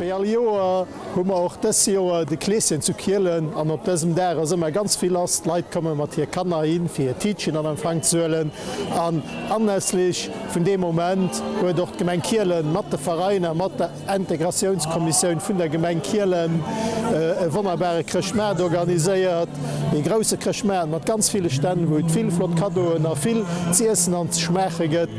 Wéi all Joer hu mer och dës Joer de Kleeschen zu Kielen an op dësem Dag ass ëmmer ganz vill lass. D'Leit komme mat hir Kanner hin fir hir Tiitchen an Empfang ze huelen an anlässlech vun deem Moment huet och d'Gemeng Kielen mat de Vereiner, mat der Integratiounskommissioun vun der Gemeng Kielen e wonnerbare Chrëschtmaart organiséiert. Ee grousse Chrëschtmaart mat ganz ville Stänn, wou et vill flott Kaddoen a vill z'iessen an ze schmaache gëtt.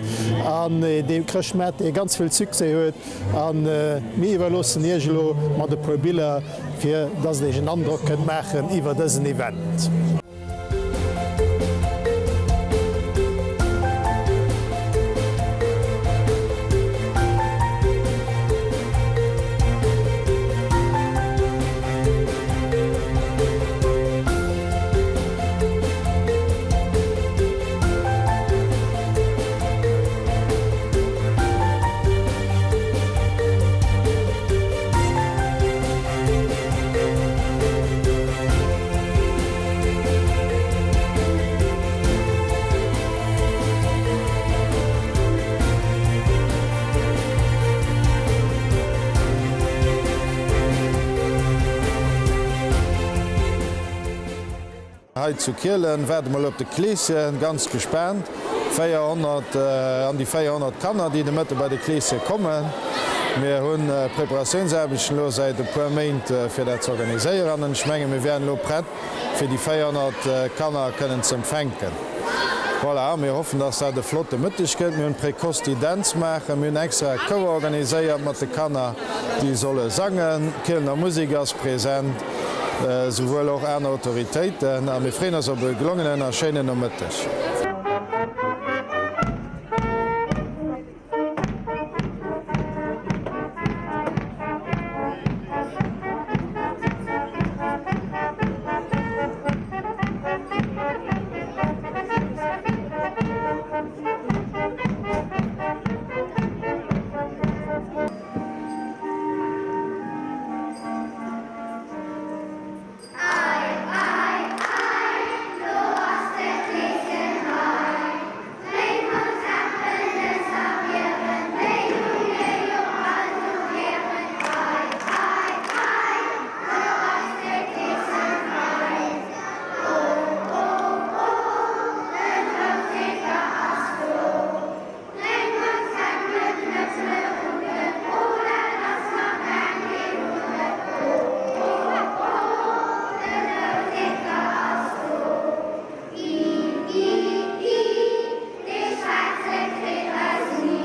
An dee Chrëschtmaart, dee ganz vill Succès huet. A mir iwwerloossen Iech elo mat e puer Biller, fir dass Der Iech en Androck kënnt maachen iwwer dësen Event. Hei zu Kielen waarde mer elo op de Kleeschen, ganz gespaant. 400, an déi 400 Kanner, déi de Mëtte bei de Kleeschen kommen. Mir hu Preparatiounsaarbechten elo säit e puer Méint, fir dat ze organiséieren. An ech menge mir wären elo prett, fir déi 400 Kanner kënnen ze empfänken. Voilà, mir hoffen, dass dat e flotte Mëtteg gëtt. Mir hunn d'Précoce, déi Dänz maachen. Mir hunn extra e Chouer organiséiert mat de Kanner, déi solle sangen. D'Kielener Musek ass present, souwuel och aner Autoritéiten. A mir freeën eis op e gelongenen a schéinen Nomëtteg. Ei, ei, ei, lo ass de Kleeschen hei. Méi Konzerten dëser wieren, déi hu mir jo all sou gären. Ei, ei, ei, lo ass de Kleeschen hei. O, o, o, den Houseker ass do. Gréng Konzerten, Knëppele rucken, o, dat ass nach laang kee Gudden. O, o, o, den Houseker ass do. Gi, gi, gi, dee Schwaarze kritt eis ni.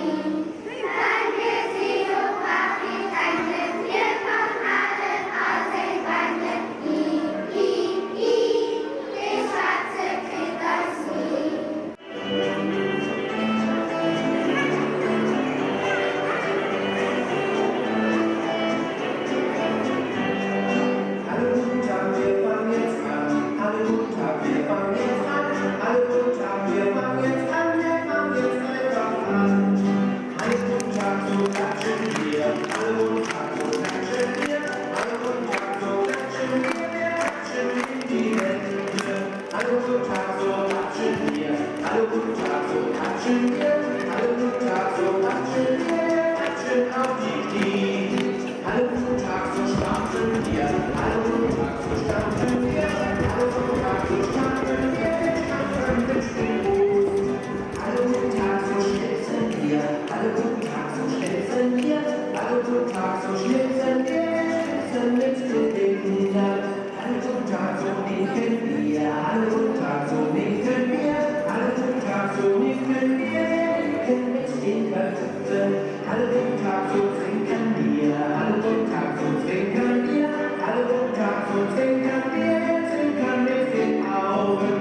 Well mir si jo brav wéi d'Engelen, mir verhalen all seng Bengelen. Gi, gi, gi, dee Schwaarze kritt eis ni. Hallo guten Tag, wir fangen jetzt an. Hallo guten Tag, wir fangen jetzt an. Hallo guten Tag, wir fangen jetzt an. Wir fangen jetzt einfach an. Hallo guten Tag, so klatschen wir. Hallo guten Tag, so klatschen wir. Hallo guten Tag, so klatschen wir. Wir klatschen in die Hände. Hallo guten Tag, so klatschen wir. Hallo guten Tag, so klatschen wir. Hallo guten Tag, so klatschen wir. Wir klatschen auf die Knie. Hallo guten Tag, so stampfen wir. Hallo guten Tag, so stampfen wir. Hallo guten Tag, so stampfen wir. Wir stampfen mit dem Fuß. Hallo guten Tag, so schnipsen wir. Hallo guten Tag, so schnipsen wir. Hallo guten Tag, so schnipsen wir. Wir schnipsen mit den Fingern. Hallo guten Tag, so nicken wir. Hallo guten Tag, so nicken wir. Hallo guten Tag, so nicken wir. Wir nicken mit den Köpfen. Hallo guten Tag, so trinken wir. Hallo guten Tag, so trinken wir. Hallo guten Tag, so trinken wir. Wir trinken mit den Augen.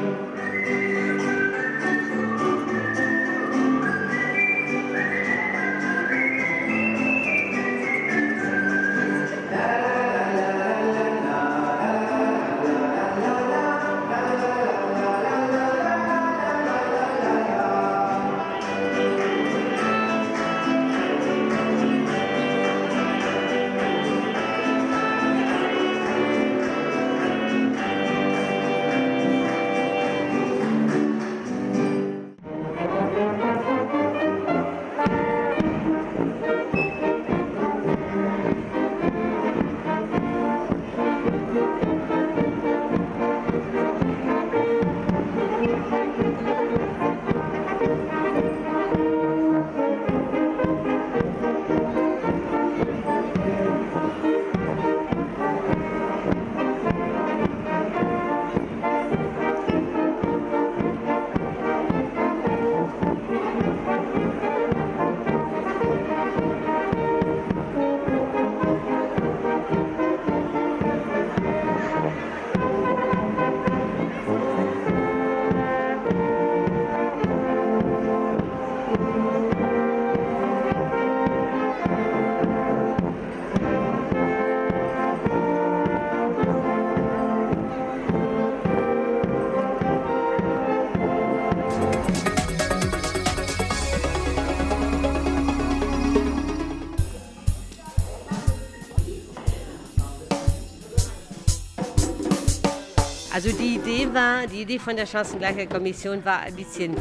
Also die Idee war, die Idee von der Chancengleichheitskommission war ein bisschen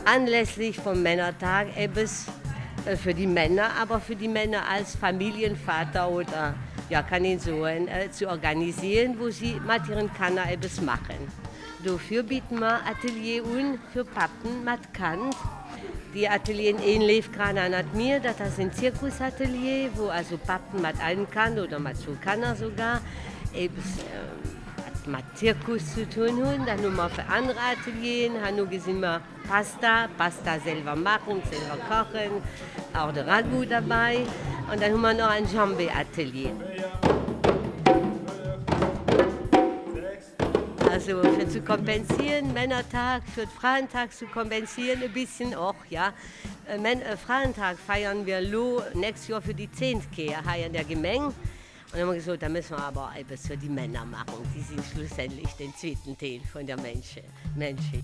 anlässlich vom Männertag etwas äh, für die Männer, aber für die Männer als Familienvater oder ja kann ihn so äh, zu organisieren, wo sie mat hiren Kanner eppes machen. Dofir bieten mer Atelier un fir Pappen mat Kand. Déi Atelieren, een leeft grad ennert mir, dat ass en Zirkusatelier, wou also Pappen mat engem Kand oder mat zwou Kanner sougar eppes wat mat Zirkus zu tun hunn. Dann hu mer fir aner Atelieren, herno gesinn mer Pasta, Pasta selwer machen, selwer kochen, auch de Ragout derbei. An dann hu mer nach en Jambé-Atelier. Also fir zu kompensieren, Männertag, fir Fraentag zu kompensieren e bisschen och, ja. Fraentag feiern wir elo nächst Joer fir déi zéint Kéier hei an der Gemeng. An da hu mer gesot, da müssen wir awer eppes fir déi Männer machen, déi sinn schlussendlich den zweeten Deel vun der Menschheet.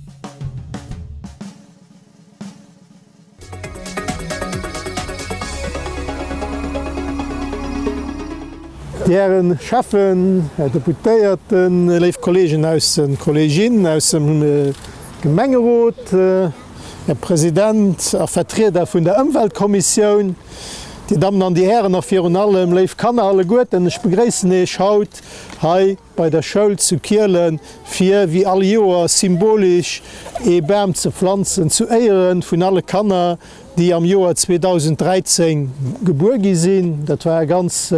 Dir Häre Schäffen, Här Deputéierten, léif Kolleegen aus de Kolleeginnen aus dem Gemengerot, Här President a Vertrieder vun der Ëmweltkommissioun, Dir Dammen an Dir Hären a virun allem léif Kanner alleguerten, ech begréissen Iech haut hei bei der Schoul zu Kielen, fir wéi all Joer symbolesch ee Bam ze pflanzen zu Éiere vun alle Kanner, déi am Joer 2013 gebuer gi sinn. Dat war e ganz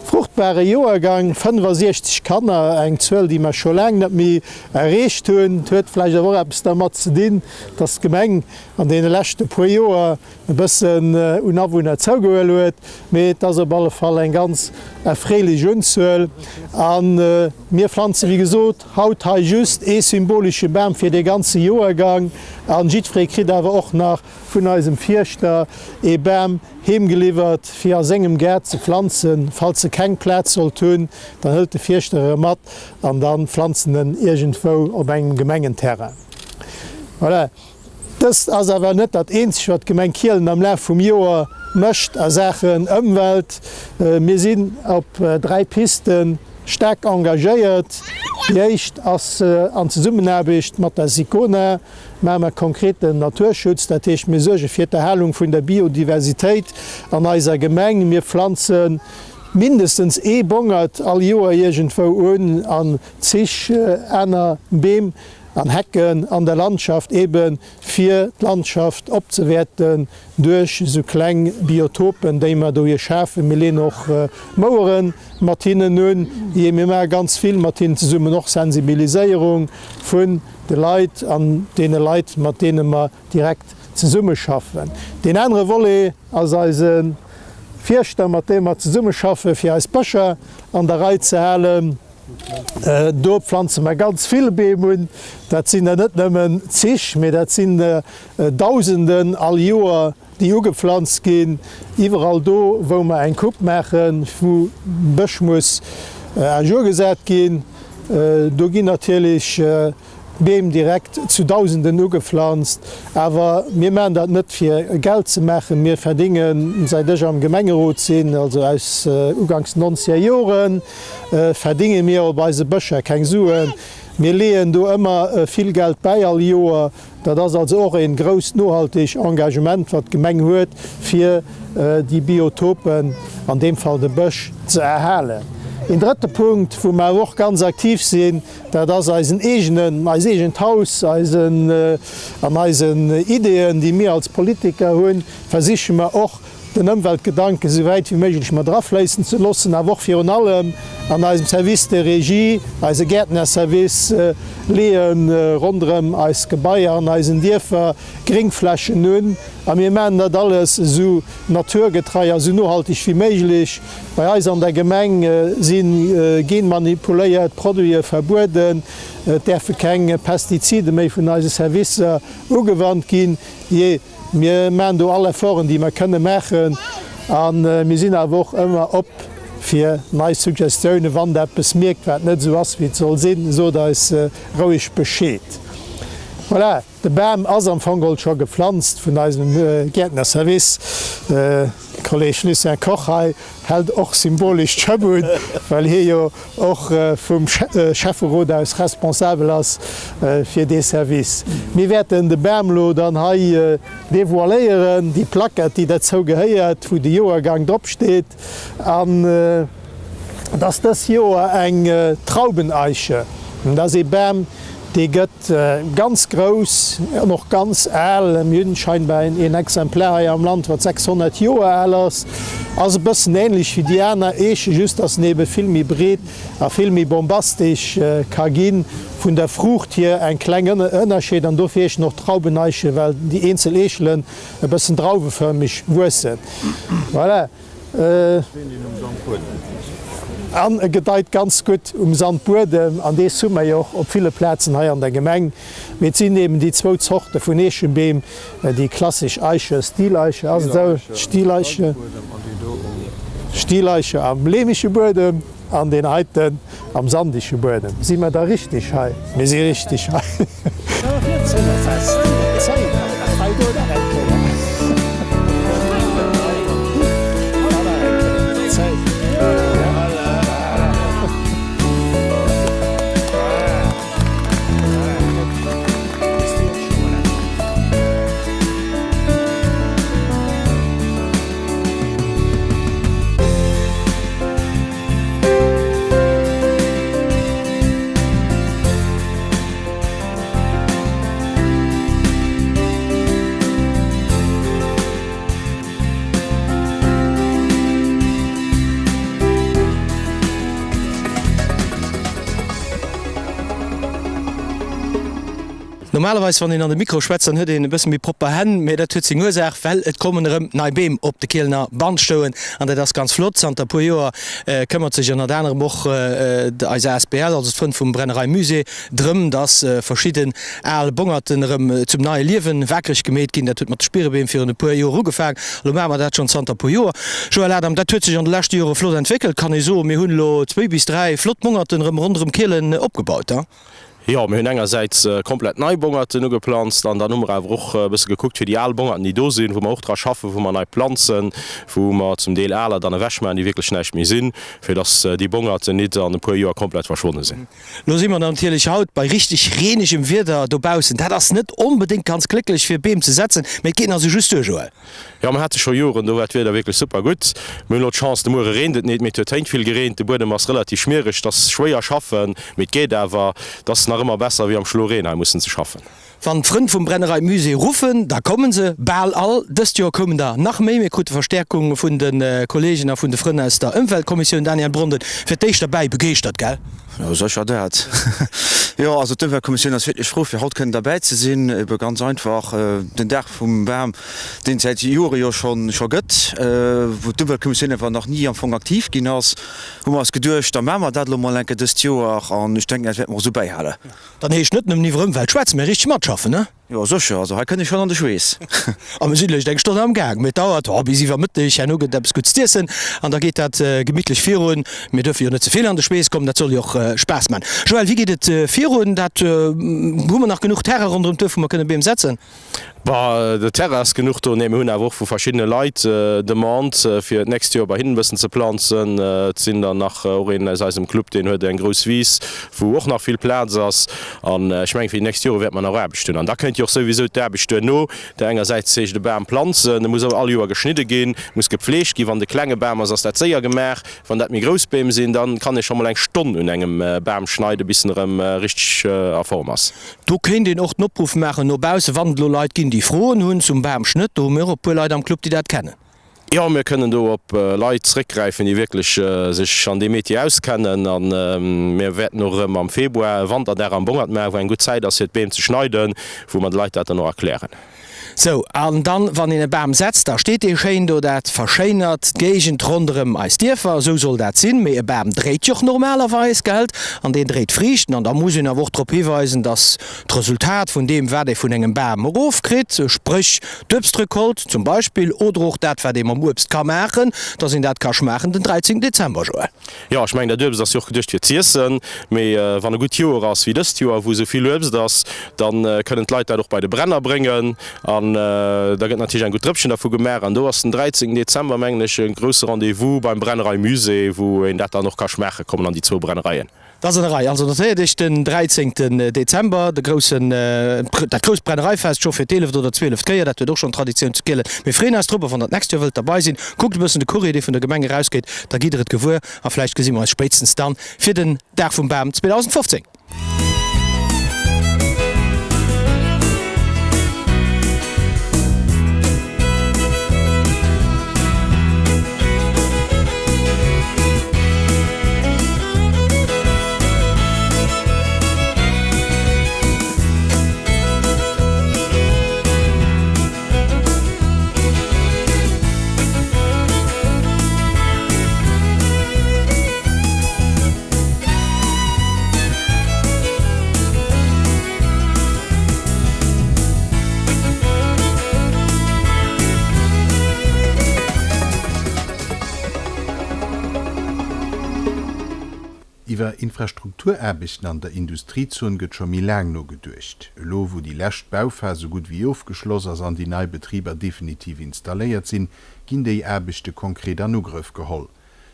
fruchtbare Joergang, 65 Kanner, eng Zuel, déi mer scho laang net méi erreecht hunn. Et huet vläicht awer och eppes dermat ze dinn, dass d'Gemeng an deene leschte puer Joer e bëssen un Awunner zougehuel huet, mee et ass op alle Fall eng ganz erfreelech Unzuel. A mir pflanze wéi gesot haut hei just ee symbolesche Bam fir dee ganze Joergang a jiddweree kritt awer och nach vun eisem Fierschter ee Bam heemgeliwwert fir a sengem Gaart ze pflanzen. Falls e keng Plaz sollt hunn, dann hëlt de Fierschter e mat an da pflanzen en iergendwou op engem Gemengenterrain. Voilà. Dëst ass awer net dat eenzegt, wat d'Gemeng Kielen am Laf vum Joer mécht a Saachen Ëmwelt. Mir sinn op 3 Piste staark engagéiert. Déi éischt ass an Zesummenaarbecht mat der SICONA maache mer konkreten Naturschutz. Dat heescht, mir suerge fir d'Erhalung vun der Biodiversitéit an eiser Gemeng. Mir pflanze mindestens ee Bongert all Joer iergendwou un an zeg aner Beem. An Hecken an der Landschaft, eben fir d'Landschaft opzewäerten duerch esou kleng Biotopen, déi mer dohier schafen. Mir leeën och Mouere mat hinnen un. Jee, mir maache ganz vill mat hinnen zesummen, och Sensibiliséierung vun de Leit an deene Leit, mat deene mer direkt zesummeschaffen. Deen anere Volet ass eise Fierschter, mat deem mer zesummeschaffen, fir eis Bëscher an der Rei ze halen. Do pflanze mer ganz vill Beem un. Dat sinn der net nëmmen zeg, mee dat sinn der Dausenden all Joer, déi ugepflanzt ginn. Iwwerall do, wou mer eng Coupe maachen, wou Bësch muss à jour gesat ginn, do ginn natierlech Beem direkt zu Dausenden ugepflanzt. Awer mir maachen dat net fir Geld ze maachen. Mir verdingen, säit ech am Gemengerot sinn, also aus uganks nonzeger Joren, verdinge mir op eise Bëscher keng Suen. Mir leeën do ëmmer vill Geld bäi all Joer. Dat ass also och e grousst nohalteg Engagement, wat d'Gemeng huet, fir déi Biotopen, an deem Fall de Bësch, ze erhalen. Een drëtte Punkt, wou mer och ganz aktiv sinn, Dat ass eisen eegenen, eis eegent Haus, eisen, an eisen Ideeën, déi mir als Politiker hunn, versiche mer och den Ëmweltgedanken esou wäit wéi méiglech mat erafléissen ze loossen, awer och virun allem an eisem Service de régie, eise Gäertnerservice, leeë ronderëm eis Gebaier an eisen Dierfer Gréngflächen un. A mir maachen dat alles esou naturgetrei a esou nohalteg wéi méiglech. Bei eis an der Gemeng si genmanipuléiert Produite verbueden, et däerfe keng Pestizide méi vun eise Servicer ugewannt ginn. Jee, mir maachen do all Efforten, déi mer kënne maachen a mir sinn awer och ëmmer op fir nei Suggestiounen. Wann Der eppes mierkt, wat net esou ass, wéi et soll sinn, sot eis roueg Bescheed. Voilà. De Bam ass am Fong geholl scho gepflanzt vun eisem Gäertnerservice. Kolleg Lucien Koch hei hält och symbolesch d'Schëpp un, well hie jo och vum Schäfferot aus responsabel ass fir dee Service. Mir wäerten de Bam elo dann hei devoiléieren, déi Plaquette, déi derzou gehéiert, wou de Joergang drop steet. An et ass dës Joer eng Traubeneiche. Dat ass ee Bam, dee gëtt ganz grouss an och ganz al. Mir hunn scheinbar een Exemplar hei am Land, wat 600 Joer al ass. Ass e bëssen änlech wéi déi aner Eeche, just dass en ebe vill méi breet a vill méi bombastesch ka ginn. Vun der Fruucht hier eng kleng Ënnerscheed an dofir heeschen och Traubeneiche, well déi eenzel Eechelen e bëssen drauwefërmeg wuessen. Voilà. An e gedeit ganz gutt um Sandbuedem, an dee hu mer jo och op ville Plazen hei an der Gemeng. Mee et sinn eben déi zwou Zorte vun Eechenbeem, déi klassesch Eiche, Stileiche, ass et esou? Stileiche, Stileiche am leemege Buedem. An deen heiten am sandege Buedem. Si mer da richteg hei? Mir si richteg hei. Normalerweis wann een an de Mikro schwätzt, dann huet een e bësse méi propper Hänn, mee dat huet seng Ursaach, well et kommen erëm nei Beem op de Kielener Bannstouen an dat ass ganz flott. Zanter e puer Joer këmmert sech ënnert anerem och eis asbl, also d'Frënn vum Brennerei Musée, drëm, dass verschidden al Bongerten erëm zum neie Liewen waakreg gemeet ginn. Dat huet mat de Spirebeem virun e puer Joer ugefaang, elo maache mer dat schonn zanter e puer Joer. Joël Adam, Dat huet sech an de leschte Jore flott entwéckelt, kann ee soen. Mir hunn elo zwéi bis 3 flott Bongerten erëm ronderëm Kielen opgebaut. Jo, mir hunn engersäits komplett nei Bongerten ugeplanzt an dann hu mer awer och e bësse gekuckt fir déi al Bongerten, déi do sinn, wou mer och dra schaffen, wou mer nei planzen, wou mer zum Deel aler dann ewechmaachen, déi wierklech näischt méi sinn, fir dass déi Bongerten nit an e puer Joer komplett verschwonne sinn. Lo si mer natierlech haut bei richteg reenegem Wieder dobaussen. Dat ass net onbedéngt ganz glécklech fir Beem ze setzen, mee et geet nach sou just duer, Joël. Jo, mer hate scho Joren, do war d'Wieder wierklech super gutt. Mir hunn elo d'Chance, de Muere reent et nit, mee et huet héint vill gereent. De Buedem ass relativ schmiereg, et ass schwéier schaffen, mee et geet awer. Et ass nach ëmmer besser, wéi am Schloreen hei mussen ze schaffen. Wann d'Frënn vum Brennerei Musée ruffen, da kommen se, bal all. Dëst Joer koumen der nach méi. Mir krute Verstäerkung vun de Kollegen a vun de Frënn aus der Ëmweltkommissioun. Daniel Brondel, fir d'éischt derbäi, begeeschtert, gell? Jo, sécher dat. Jo, also d'Ëmweltkommissioun ass wierklech frou, fir haut kënnen derbäi ze sinn. Ebe ganz einfach den Dag vum Bam, deen et säit Jore jo scho scho gëtt, wou d'Ëmweltkommissioun awer nach ni am Fong aktiv ginn ass, hu mer eis geduecht, da maache mer dat elo mol eng Kéier dëst Joer an ech denken, dat wäerte mer och esou bäihalen. Dann heescht net nëmmen iwwer Ëmwelt schwätzen, mä richteg matschaffen, ne? Jo sécher, also hei kënn ech schonn an de Schweess. A mir sinn lech eng Stonn am Gaang, mee et dauert oh bis iwwer Mëtteg, herno gëtt et eppes Guddes z'iessen an da geet dat gemittlech virun. Mir duerfe jo net ze vill an de Schweess kommen, dat soll jo och Spaass man. Joël, wéi geet et virun? Dat hu mer nach genuch Terrain ronderëm d'Duerf, wou mer kënne Beem setzen? Bah, de Terrain ass genuch do. Nee, mir hunn awer och vu verschiddene Leit Demande, fir d'nächst Joer bei hinnen e bëssen ze planzen. Et sinn der nach och een aus eisem Club, deen huet eng grouss Wiss, wou och nach vill Plaz ass. An ech mengen, fir déi nächst Jore wäerte mer nach Aarbecht hunn. An da kënnt jo och souwisou d'Aarbecht duerno. Der engersäits heescht e Bam planzen, e muss all Joer geschnidde ginn, muss gepflegt ginn. Wann et e klenge Bam ass, ass dat séier gemaach. Wann dat méi grouss Beem sinn, da kann ee scho mol eng Stonn un engem Bam schneiden, bis en erëm richteg a Form ass. Do kéint een och den Opruff maachen no bausse, wann et elo Leit ginn, déi Froen hunn zum Bamschnëtt. Do hu mir och e puer Leit am Club, déi dat kennen. Jo, mir kënnen do op Leit zréckgräifen, déi wierklech sech an deem Metier auskennen. A mir wäerten och erëm am Februar e Wanterdag am Bongert maachen, wou eng gutt Zäit ass, fir d'Beem ze schneiden, wou mer de Leit dat dann och erklären. Sou, an dann, wann een e Bam setzt, da steet dee schéin do, dat verschéinert d'Géigend ronderëm eis Dierfer, esou soll dat sinn. Mee e Bam dréit jo och normalerweis, gelt? An deen dréit Friichten. An da muss een awer och drop hiweisen, dass d'Resultat vun deem, wat ee vun engem Bam erofkritt, spréch d'Uebstrecolte zum Beispill, oder och dat, wat ee mam Uebst ka maachen, dass een dat ka schmaachen den 13 Dezember, Joël. Jo, ech mengen, dat Uebst ass jo och geduecht fir z'iessen. Mee wann e gutt Joer ass, wéi dëst Joer, wou esou vill Uebst ass, da kënnen d'Leit dat och bei de Brenner bréngen. An da gëtt natierlech eng gutt Drëppchen dervu gemaach. An do ass den 13 Dezember, mengen ech, e grousse Rendez-vous beim Brennerei-Musée, wou een dat dann och ka schmaache kommen an déi zwou Brennereien. Dat ass an der Rei. Also notéiert Iech den 13 Dezember, de groussen, dat grousst Brennereifest, scho fir d'eeleft oder zwieleft Kéier. Dat huet och schonn Traditioun zu Kielen. Mir freeën eis drop a wann der d'nächst Joer wëllt derbei sinn, kuckt e bëssen de Courrier, dee vun der Gemeng erausgeet, da gitt der et gewuer a vläicht gesi mer eis spéitstens dann fir den Dag vum Bam 2015. Iwwer Infrastrukturaarbechten an der Industriezon gëtt scho méi laang nogeduecht. Elo wou déi lescht Bauphas esou gutt wéi ofgeschloss ass an déi nei Betriber definitiv installéiert sinn, ginn déi Aarbechte konkret an Ugrëff geholl.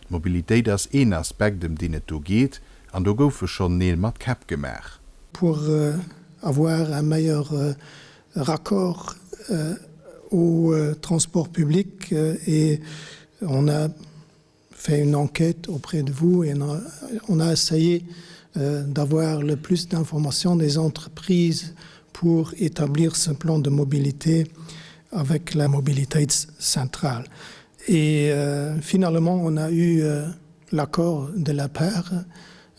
D'Mobilitéit ass een Aspekt, ëm deen et do geet, an do goufe schonn Neel mat Käpp gemaach. Pour avoir un meilleur raccord au transport public et on a fait une enquête auprès de vous et on a essayé d'avoir le plus d'informations des entreprises pour établir ce plan de mobilité avec la mobilité centrale. Et euh, finalement, on a eu euh, l'accord de la part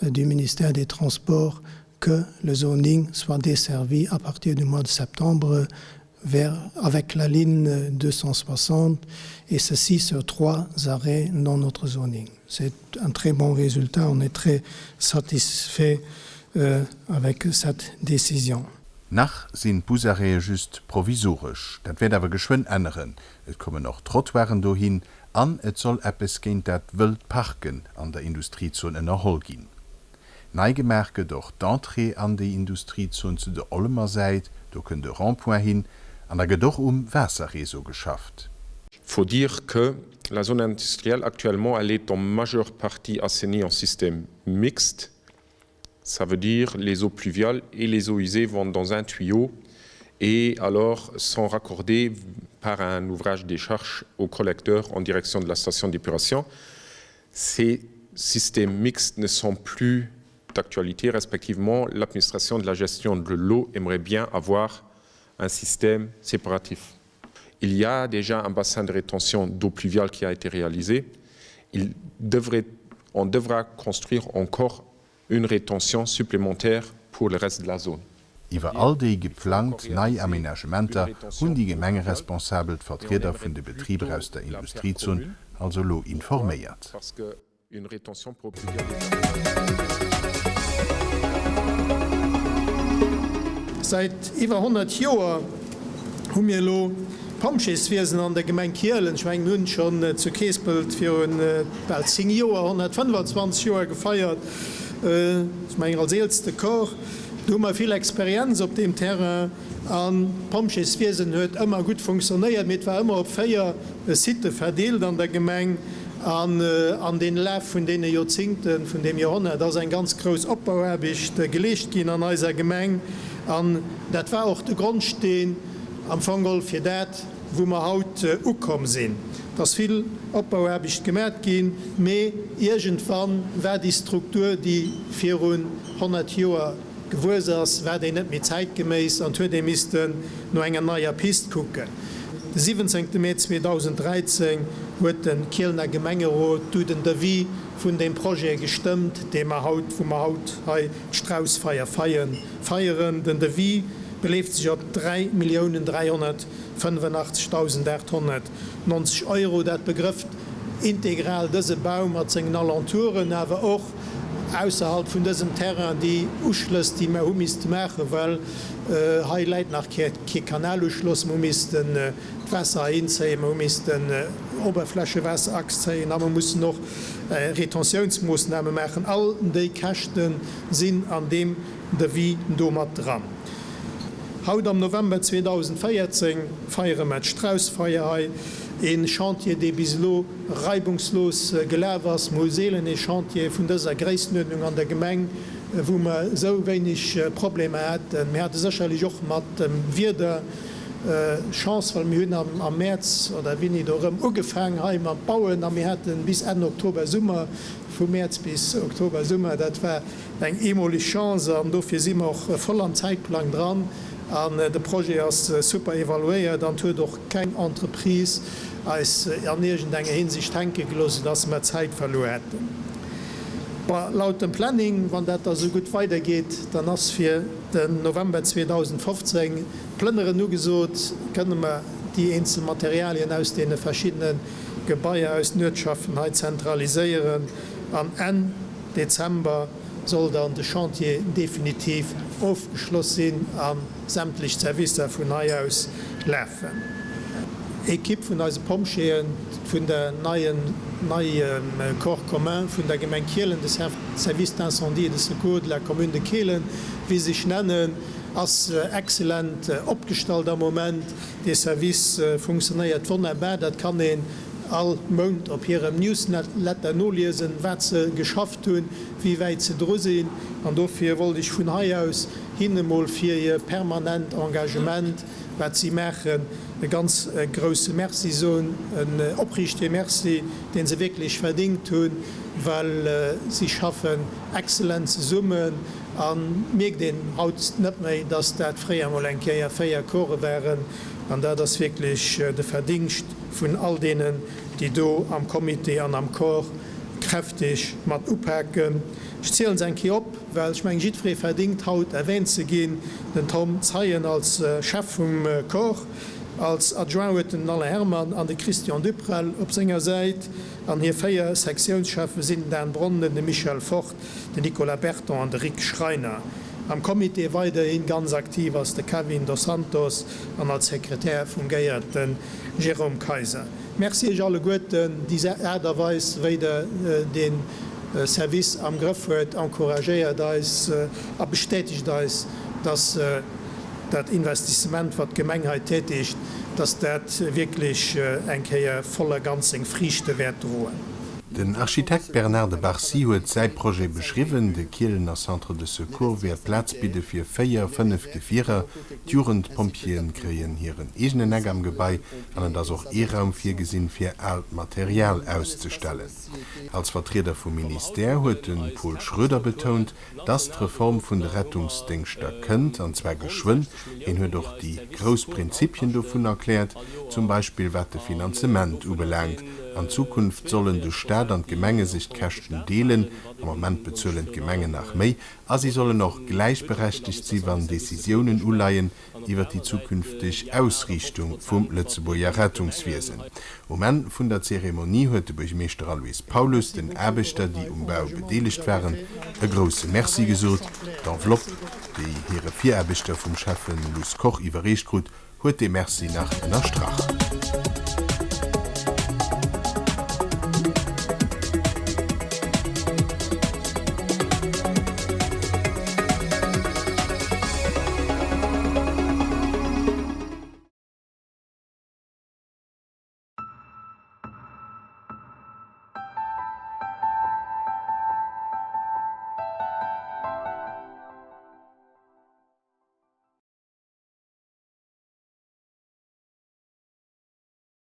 euh, du ministère des Transports que le zoning soit desservi à partir du mois de septembre vers, avec la ligne 260 et ceci sur trois arrêts dans notre zoning. C'est un très bon résultat, on est très satisfait euh, avec cette décision. Nach sinn d'Busarrêtë just provisoresch. Dat wäert awer geschwënn änneren. Et kommen och Trottoiren dohin an et soll eppes géint dat wëllt Parken an der Industriezon ënnerholl ginn. Nei gemaach gëtt och d'Entrée an déi Industriezon zu der Ollemer Säit, do kënnt e Rond-point hin an da gëtt och um Waasserreseau geschafft. Faut dire que la zone industrielle actuellement elle est en majeure partie assainie en système mixte, ça veut dire les eaux pluviales et les eaux usées vont dans un tuyau et alors sont raccordées par un ouvrage décharge au collecteur en direction de la station d'épuration. Ces systèmes mixtes ne sont plus d'actualité, respectivement l'administration de la gestion de l'eau aimerait bien avoir un système séparatif. Il y a déjà un bassin de rétention d'eau pluviale qui a été réalisé. Il devrait, on devra construire encore une rétention supplémentaire pour le reste de la zone. Iwwer all déi geplangt nei Aménagementer hunn déi Gemengeresponsabel d'Vertrieder vun de Betriber aus der Industriezon also elo informéiert. Säit iwwer 100 Joer hu mir elo Pompjeeswiesen an der Gemeng Kielen. Ech mengen, mir hunn schonn zu Keespelt virun bal 10 Joer 125 Joer gefeiert. Ech mengen, als eelste Corps. Do hu mer vill Experienz op deem Terrain an d'Pompjeeswiesen huet ëmmer gutt funktionéiert, mee et war ëmmer op 4 Sitë verdeelt an der Gemeng. An an den Laf vun deene Joerzingten, vun deem Joerhonnert ass eng ganz grouss Opbauaarbecht geleescht ginn an eiser Gemeng. An dat war och de Grondsteen am Fong geholl fir dat, wou mer haut ukomm sinn. Et ass vill Opbauaarbecht gemat ginn, mee iergendwann war déi Struktur, déi virun 100 Joer gewuess ass, war déi net méi zäitgeméiss an et huet ee missten no enger neier Pist kucken. De 17 Mee 2013 huet de Kielener Gemengerot du den Devis vun deem Projet gestëmmt, dee mer haut, wou mer haut hei d'Straussfeier feieren. Den Devis beleeft sech op 3.385.890 Euro. Dat begrëfft integral dëse Bau mat sengen Alentouren, awer och ausserhalb vun dësem Terrain déi Uschlëss, déi mer hu misste maachen, well hei läit nach kee Kanaluschloss. Mer hu missten d'Waasser heihinzéien, mer hu missten. Oberflächewaasserachs zéien a mer mussen och Retentiounsmoossname maachen. All déi Käschte sinn an deem Devis do mat dran. Haut am November 2014 feiere mer d'Straussfeier hei, ee Chantier, dee bis elo reibungslos gelaf ass. Mer hu seelen ee Chantier vun dëser Gréisstenuerdnung an der Gemeng, wou mer esou wéineg Problemer haten. Mir hate sécherlech och mat dem Wieder Chance, well mir hunn am Mäerz oder wéini do erëm ugefaang hei mat bauen a mir hate bis Enn Oktober Summer, vu Mäerz bis Oktober Summer. Dat war eng eemoleg Chance an dofir si mer och voll am Zäitplang dran an de Projet ass super evaluéiert an et huet och keng Entreprise eis an iergend enger Hinsicht hänke gelooss, soudass mer Zäit verluer hätten. Bon, laut dem Planning, wann dat da sou gutt weidergeet, dann ass fir den November 2015 d'Plënneren ugesot, kënne mer déi eenzel Materialien aus deene verschiddene Gebaier aus den Uertschaften hei zentraliséieren an Enn Dezember soll dann de Chantier definitiv ofgeschloss sinn a sämtlech Servicer vun hei aus lafen. Equipe vun eise Pompjeeën vun der neien neiem Corps commun vun der Gemeng Kielen, de Service d'incendie et de secours de la commune de Kehlen, wéi se sech nennen, ass excellent opgestallt am Moment. Dee Service funktionéiert wonnerbar, dat kann een all Mount op hirem Newsletter noliesen, wat se geschafft hunn, wéi wäit se dru sinn. An dofir wollt ech vun hei aus hinne mol fir hir permanent Engagement, wat si maachen, e ganz grouse Merci soen, en opriichtege Merci, dee se wierklech verdingt hunn, well si schaffen excellent zesummen a mierkt een haut net méi, dass dat fréier mol eng Kéier 4 Corpse waren. An dat ass wierklech de Verdingscht vun all deenen, déi do am Comité an am Corps kräfteg mat upaken. Ech zielen se eng Kéier op, well ech mengen, jiddweree verdingt haut erwähnt ze ginn, den Tom Zeien als Chef vum Corps, als Adjoint huet en den Alain Herman an de Christian Duprel op senger Säit, an hir 4 Sektiounscheffe sinn den Dan Bronden, de Michel Fort, den Nicolas Berton an de Rick Schreiner. Am Comité weiderhi ganz aktiv ass de Kevin Dos Santos an als Sekretär fungéiert de Jérôme Kayser. Merci Iech alleguerten. Déi Aart a Weis, wéi Der dee Service am Grëff huet, encouragéiert eis a bestätegt eis, dass dat Investissement, wat d'Gemeng hei tätigt, dass dat wierklech eng Kéier voll a ganz seng Friichte wäert droen. Den Architekt Bernard de Barcy huet säi Projet beschriwwen. De Kielener Centre de Secours wäert Plaz bidde fir 4, 5 Gefierer. D'Jugendpompjeeën kréien hiren eegenen Eck am Gebai an et ass och ee Raum virgesinn, fir aalt Material auszestellen. Als Vertrieder vum Ministère huet de Paul Schroeder betount, dass d'Reform vun de Rettungsdéngschter kënnt, an zwar geschwënn. Hien huet och déi grouss Prinzipien dovun erkläert, zum Beispill wat de Finanzement ubelaangt. An Zukunft sollen de Staat an d'Gemenge sech d'Käschten deelen, am Moment bezuelen d'Gemengen nach méi, a si sollen och gläichberechtegt si wann Decisiounen uleien iwwer déi zukünfteg Ausriichtung vum Lëtzebuerger Rettungswiesen. Um Enn vun der Zeremonie huet de Buergmeeschter Aloyse Paulus den Aarbechter, déi um Bau bedeelegt waren, e grousse Merci gesot. D'Enveloppe, déi hire Viraarbechter vum Schäffen Luss Koch iwwerreecht krut, huet dee Merci nach ënnerstrach.